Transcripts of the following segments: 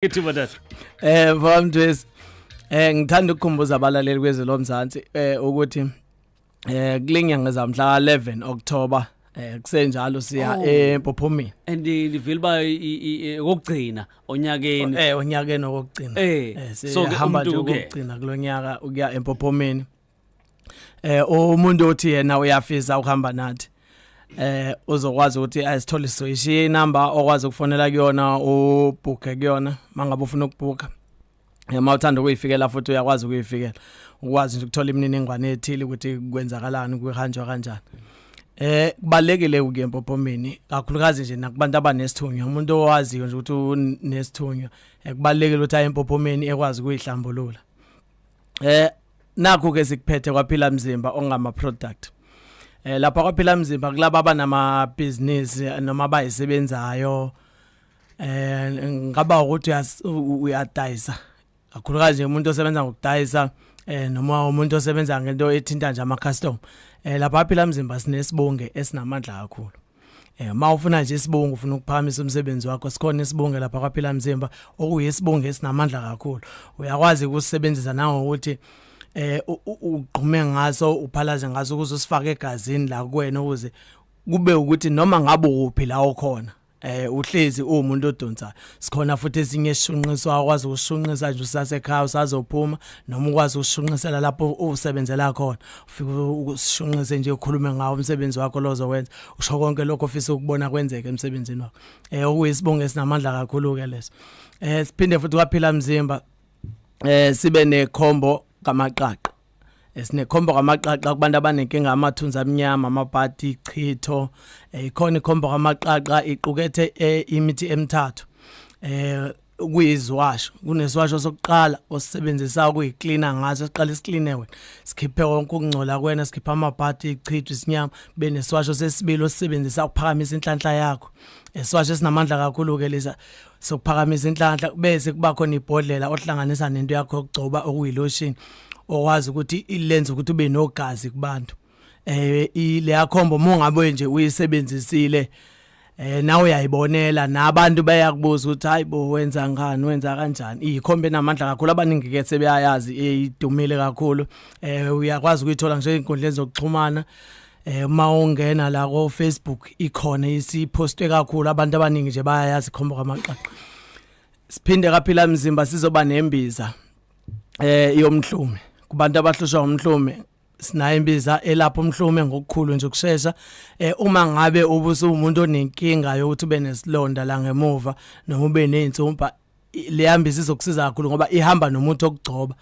Ithuba tata. Mfowethu, ngithanda ukukhumbuza abalaleli kwezwe lomzansi ukuthi kulenyanga zamhla 11 October kusenjalo siya eMpophomeni. And livile ba okugcina onyakeni. Onyakeni okugcina. So ke sihamba nje umuntu ke okugcina kulonyaka ukuya eMpophomeni. Umuntu othi yena uyafisa ukuhamba nathi uzokwazi ukuthi ayisithole, soyishiye inamba okwazi ukufonela kuyona, ubhuke kuyona mangabe ufuna ukubhuka. Uma uthanda ukuyifikela futhi uyakwazi ukuyifikela, ukwazi nje ukuthola imininingwane ethile ukuthi kwenzakalani, kuhanjwa kanjani. Kubalekile ukuya eMpophomeni, kakhulukazi nje nakubantu abanesithunywa. Umuntu owaziyo nje ukuthi unesithunywa, kubalekile ukuthi aye eMpophomeni ekwazi ukuyihlambulula. Nakho ke sikuphethe kwaphila mzimba ongama product. Lapha kwaphila mzimba kulaba abanama business noma abayisebenzayo, ngaba ukuthi uyadayisa, kakhulukazi nje umuntu osebenza ngokudayisa noma umuntu osebenza ngento ethinta nje ama customer. Lapha phila mzimba sinesibonge esinamandla kakhulu. Ma ufuna nje isibongo, ufuna ukuphakamisa umsebenzi wakho, sikhona isibonge lapha kwaphila mzimba okuyisibonge esinamandla kakhulu. Uyakwazi ukusebenzisa nangokuthi ugqume ngaso, uphalaze ngaso ukuze usifake egazini la kuwena, ukuze kube ukuthi noma ngabe uphi la okhona uhlezi uwumuntu odonsayo. Sikhona futhi esinye esishunqiswa, ukwazi ukushunqisa nje usasekhaya usazophuma, noma ukwazi ukushunqisela lapho usebenzela khona, ufike usishunqise nje, ukhulume ngawo umsebenzi wakho lozowenza, usho konke lokho ofisa ukubona kwenzeka emsebenzini wakho, okuyisibongo esinamandla kakhulu ke leso. Siphinde futhi kwaphila mzimba sibe nekhombo kamaqaqa. Sinekhombo kamaqaqa kubantu abanenkinga amathunzi amnyama, amabhadi, ichitho. Ikhona ikhombo kamaqaqa, iqukethe imithi emithathu kuyiziwasho. Kunesiwasho sokuqala osebenzisa ukuyiklina ngaso, siqala isikline wena, sikhiphe konke ukungcola kuwena, sikhiphe amabhadi, ichitho, isinyama. Benesiwasho sesibili osebenzisa ukuphakamisa inhlanhla yakho, esiwasho esinamandla kakhulu ke lesa sokuphakamisa inhlanhla. Bese kuba khona ibhodlela ohlanganisa nento yakho yokugcoba okuyilotion, okwazi ukuthi ilenze ukuthi ube nogazi kubantu. Ile khombo mongabe nje uyisebenzisile, nawe uyayibonela, nabantu bayakubuza ukuthi hayibo, wenza ngani, wenza kanjani? Ikhombo enamandla kakhulu, abaningi ke sebeyayazi, idumile kakhulu. Uyakwazi ukuyithola nje einkundleni zokuxhumana. Uma ungena la ko Facebook ikhona, isipostwe kakhulu, abantu abaningi nje bayayazi ikhombo kamaqaqa. Siphinde kaphila mzimba sizoba nembiza yomhlume kubantu abahlushwa umhlume. Sinayo imbiza elapha umhlume ngokukhulu nje ukushesha. Uma ngabe ubusumuntu onenkinga yokuthi ube nesilonda la ngemuva noma ube nezinsumpa, leyambiza izokusiza kakhulu ngoba ihamba nomuthi okugcoba.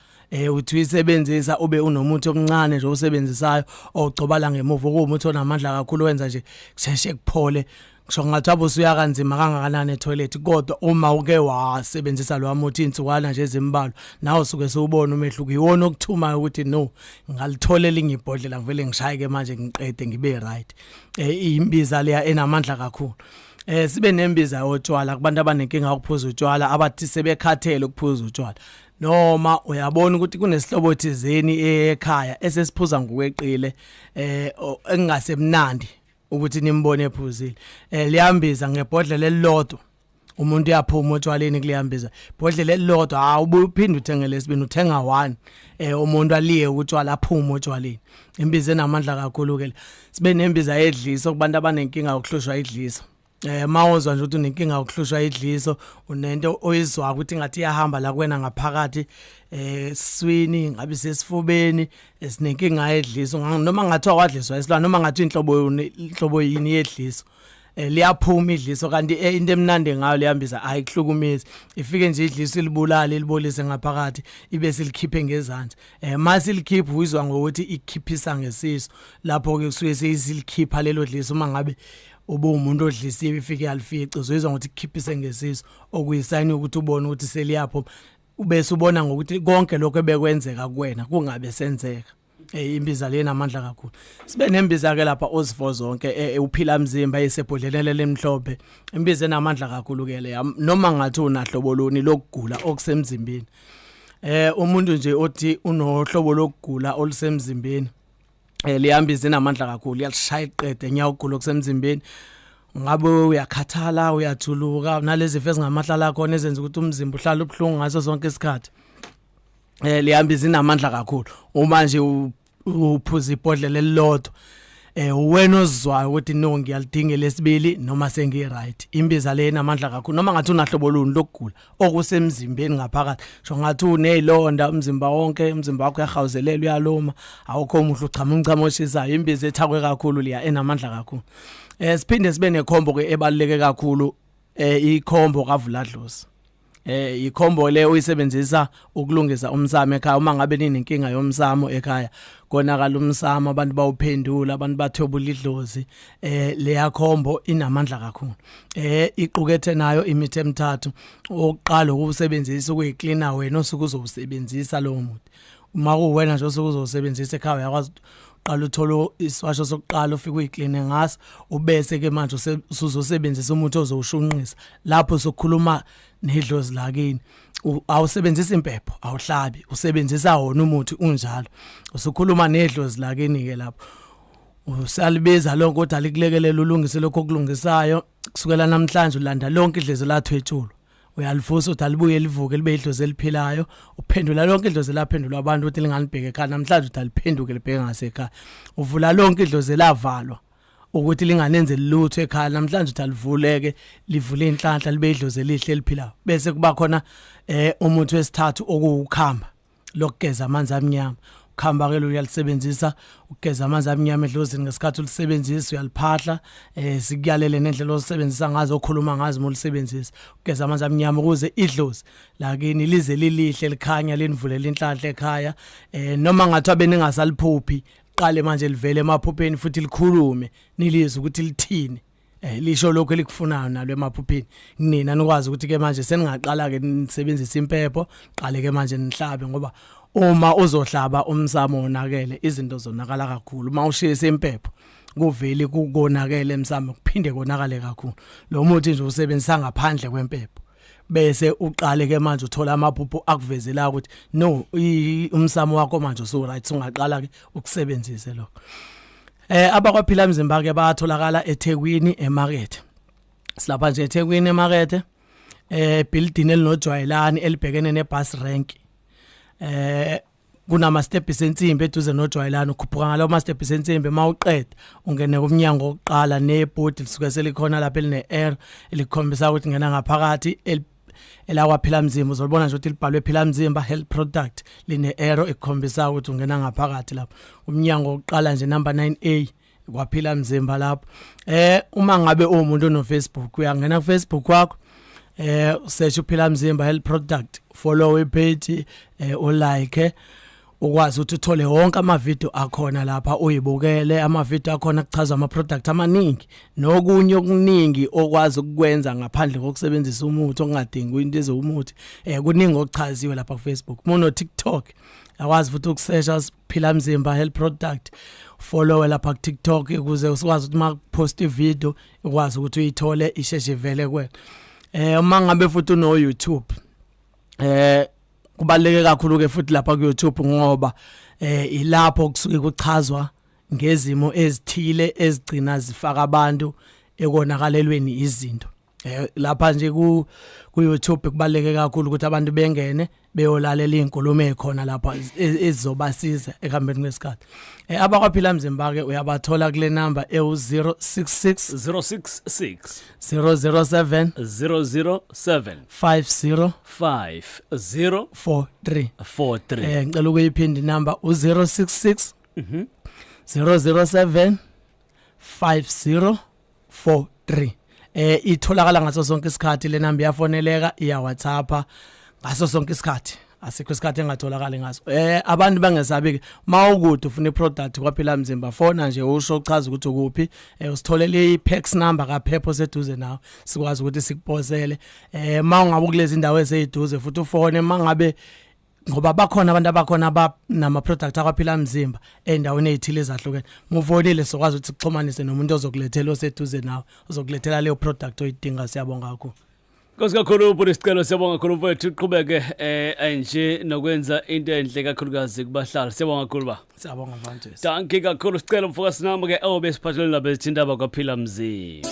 Uthi uyisebenzisa ube unomuthi omncane nje osebenzisayo ogcoba la ngemuva, okuwumuthi onamandla kakhulu, wenza nje kusheshe kuphole. Ngisho ngathi abusuya kanzima kangakanani etoilet, kodwa uma uke wasebenzisa lo muthi insukwana nje ezimbalwa, nawe usuke sewubona umehluko. Iwona okuthumayo ukuthi no, ngalithola elinye ibhodlela, ngivele ngishaye ke manje, ngiqede ngibe right. Imbiza leya enamandla kakhulu. Sibe nembiza yotshwala kubantu abanenkinga yokuphuza utshwala, abathi sebekhathele ukuphuza utshwala, noma uyabona ukuthi kunesihlobo thizeni ekhaya esesiphuza ngokweqile engasemnandi ukuthi nimbone ephuzile. Liyambiza ngebhodlela elilodwa umuntu uyaphuma otshwaleni kuleyambiza. Ibhodlela elilodwa, hawu, ubuye uphinde uthenge lesibini, uthenga one, umuntu aliye utshwala, aphume otshwaleni. Imbiza enamandla kakhulu ke. Sibe nembiza yedliso kubantu abanenkinga yokuhlushwa idliso. Mawuzwa nje ukuthi unenkinga yokuhlushwa idliso, unento oyizwa ukuthi ngathi iyahamba la kuwena ngaphakathi siswini, ngabe sesifubeni, esinenkinga yedliso, noma ngathiwa wadliswa isilwane, noma ngathi inhlobo inhlobo yini yedliso, liyaphuma idliso. Kanti into emnandi ngayo liyambiza, ayikuhlukumezi, ifike nje idliso ilibulale, ilibolise ngaphakathi, ibe silikhiphe ngezansi. Mase ilikhipha, uyizwa ngokuthi ikhiphisa ngesiso, lapho ke kusuke seyisilikhipha lelo dliso. Uma ngabe ube umuntu odlisiwe, ifike yalifica, uzoyizwa ngokuthi ikhiphise ngesiso, okuyisayini ukuthi ubone ukuthi seliyapho, ubese ubona ngokuthi konke lokho ebekwenzeka kuwena kungabe senzeka. Imbiza le namandla kakhulu. Sibe nembiza ke lapha ozifo zonke, uphila mzimba, isebhodlelele lemhlophe, imbiza enamandla kakhulu ke le, noma ngathi unahlobo loni lokugula okusemzimbeni. Umuntu nje othi unohlobo lokugula olusemzimbeni, liyambiza inamandla kakhulu, iyalishaya iqede nya ukugula okusemzimbeni. Ngabe uyakhathala, uyajuluka, nalezi zifo ezingamahlala khona ezenza ukuthi umzimba uhlale ubuhlungu ngaso sonke isikhathi. Liyambiza inamandla kakhulu. Uma nje uphuza ibhodlela elilodwa, wena ozizwayo ukuthi no, ngiyalidinga lesibili noma sengi right. Imbiza le inamandla kakhulu, noma ngathi unahlobo luni lokugula okusemzimbeni ngaphakathi, sho ngathi unezilonda umzimba wonke, umzimba wakho uyahawuzelela, uyaluma, awukho umuhle, uchama umchamo oshisayo, imbiza ethakwe kakhulu liya enamandla kakhulu. Siphinde sibe nekhombo ke ebaluleke kakhulu, ikhombo kaVuladlozi. Ikhombo le uyisebenzisa ukulungisa umsamo ekhaya. Uma ngabe ninenkinga yomsamo ekhaya, konakala umsamo, abantu bawuphendula, abantu bathwebula idlozi, leya khombo inamandla kakhulu. Iqukethe nayo imithi emithathu. Oqala ukusebenzisa ukuyiklina wena osuke uzowusebenzisa lowo muthi. Uma kuwena nje osuke uzowusebenzisa ekhaya, uyakwazi uqala uthola isiwasho sokuqala, ufike uyikline ngaso, ubese ke manje usuzosebenzisa umuthi ozowushunqisa lapho sokukhuluma nedlozi lakini. Awusebenzisi impepho, awuhlabi, usebenzisa wona umuthi unjalo, usukhuluma nedlozi lakini ke lapho, usalibiza lonke kodwa likulekelela ulungise lokho okulungisayo. Kusukela namhlanje ulanda lonke idlozi lathwetshulwa, uyalivusa uthi alibuye livuke libe idlozi eliphilayo. Uphendula lonke idlozi laphendulwa abantu ukuthi lingalibheke ekhaya, namhlanje uthi aliphenduke libheke ngasekhaya. Uvula lonke idlozi lavalwa ukuthi linganenzeli lutho ekhaya, namhlanje uthi alivuleke livule inhlanhla, libe idlozi elihle eliphilayo. Bese kuba khona umuthi wesithathu okuwukhamba lokugeza amanzi amnyama. Ukhamba ke lo uyalisebenzisa ukugeza amanzi amnyama edlozini. Ngesikhathi ulisebenzisa uyaliphahla, sikuyalele nendlela osebenzisa ngazo, okhuluma ngazo uma ulisebenzisa ukugeza amanzi amnyama, ukuze idlozi lakini lize lilihle likhanya, linivulele inhlanhla ekhaya. Noma ngathiwa beningasaliphuphi, qale manje livele emaphupheni futhi likhulume, nilizwe ukuthi lithini, lisho lokho elikufunayo nalo emaphupheni kunina, nikwazi ukuthi ke manje seningaqala ke nisebenzisa impepho, qale ke manje nihlabe, ngoba uma uzohlaba umsamo wonakele, izinto zonakala kakhulu. Uma ushisa impepho kuvele kukonakele emsamo, kuphinde konakale kakhulu. Lo muthi nje usebenzisa ngaphandle kwempepho, bese uqale ke manje uthola amaphupho akuvezela ukuthi no, umsamo wakho manje usu right, ungaqala ke ukusebenzise lokho. Abakwaphila mzimba ke bayatholakala eThekwini emarket. Silapha nje eThekwini emarket, building elinojwayelani elibhekene nebus rank. Kunama steps ensimbi eduze nojwayelani, ukhuphuka ngalawo ma steps ensimbi, mawuqeda ungene kumnyango wokuqala nebhodi lisuke selikhona lapha eline air elikhombisa ukuthi ngena ngaphakathi, elakwaphila mzimba. Uzolibona nje ukuthi libhalwe Phila Mzimba Health Product, line arrow ekukhombisa ukuthi ungena ngaphakathi lapho, umnyango wokuqala nje, number 9A kwaphila mzimba lapho. Uma ngabe uwumuntu ono Facebook, uyangena ku Facebook wakho, usearch uPhila Mzimba Health Product, follow ipage, ulike, ukwazi ukuthi uthole wonke ama video akhona lapha, uyibukele ama video akhona, kuchaza ama product amaningi nokunye okuningi okwazi ukukwenza ngaphandle kokusebenzisa umuthi, okungadingi into ezowumuthi. Kuningi okuchaziwe lapha ku Facebook. Mono TikTok, yakwazi futhi ukusesha Phila Mzimba Health Product, follow lapha ku TikTok ukuze usikwazi ukuthi makupost ivideo ukwazi ukuthi uyithole isheshe vele kuwena. Uma ngabe futhi uno YouTube, kubaluleke kakhulu ke futhi lapha ku YouTube, ngoba ilapho kusuke kuchazwa ngezimo ezithile ezigcina zifaka abantu ekonakalelweni izinto. Lapha nje ku YouTube kubaluleke kakhulu ukuthi abantu bengene beyolalela izinkulumo ezikhona lapha ezizobasiza ekuhambeni kwesikhathi. Abakwaphila mzimba ke uyabathola kule number ewu 066 066 007 007 50 50 43. 43. Ngicela ukuyiphinda inumber, u066 007 5043. Itholakala ngaso sonke isikhathi le number, iyafoneleka, iya WhatsApp ngaso sonke isikhathi, asikho isikhathi engatholakali ngaso. Abantu bangesabi ke, mawukude ufuna iproduct kwaphila mzimba, fona nje usho, uchaza ukuthi ukuphi, usitholele iPax number kaPep oseduze nawe, sikwazi ukuthi sikuposele. Mawungabe kulezi indawo eziseduze futhi ufone mangabe, ngoba bakhona abantu abakhona abanama product akwaphila mzimba endaweni ezithile ezahlukene. Mufonile, sokwazi ukuthi sikuxhumanise nomuntu ozokulethela oseduze nawe, ozokulethela leyo product oyidinga. Siyabonga kakhulu. Nkosi kakhulu bhuti Sicelo, siyabonga kakhulu mfowethu, uqhubeke nje nokwenza into enhle kakhulukazi kubahlali. Siyabonga kakhulu ba. Siyabonga mfowethu. Dankie kakhulu Sicelo mfoka sinami ke obesiphathelene nabo ezithinta kwaphila mzimba.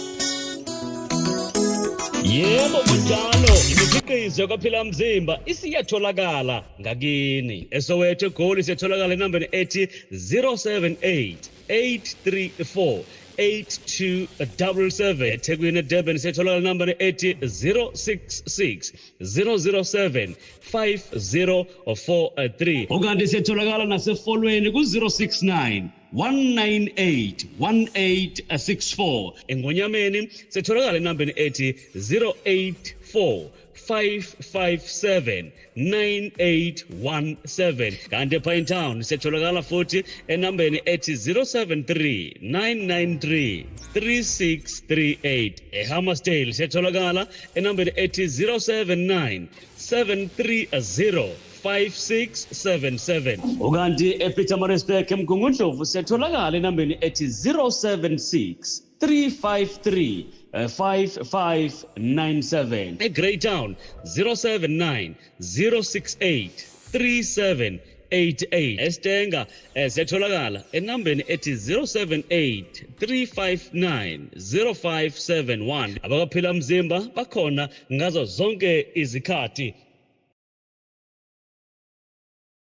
Yebo kunjalo, imikhiqizo yakwaphila mzimba isiyatholakala ngakini. ESoweto eGoli siyatholakala enambeni ethi 078 834 8277. EThekwini eDurban siyatholakala enambeni ethi 066 007 5043. Ukanti siyatholakala naseFolweni ku-069 198 1864. Engonyameni sitholakala enambeni ethi 084 557 9817, kanti ePinetown sitholakala futhi enambeni ethi 073 993 3638. EHammarsdale siyatholakala enambeni ethi 079 730 5677, ukanti ePietermaritzburg eMgungundlovu siyatholakala enambeni ethi 076 353 5597. EGreytown 079 068 3788. Estenga siyatholakala enambeni ethi 078 359 0571. Abakaphila mzimba bakhona ngazo zonke izikhathi.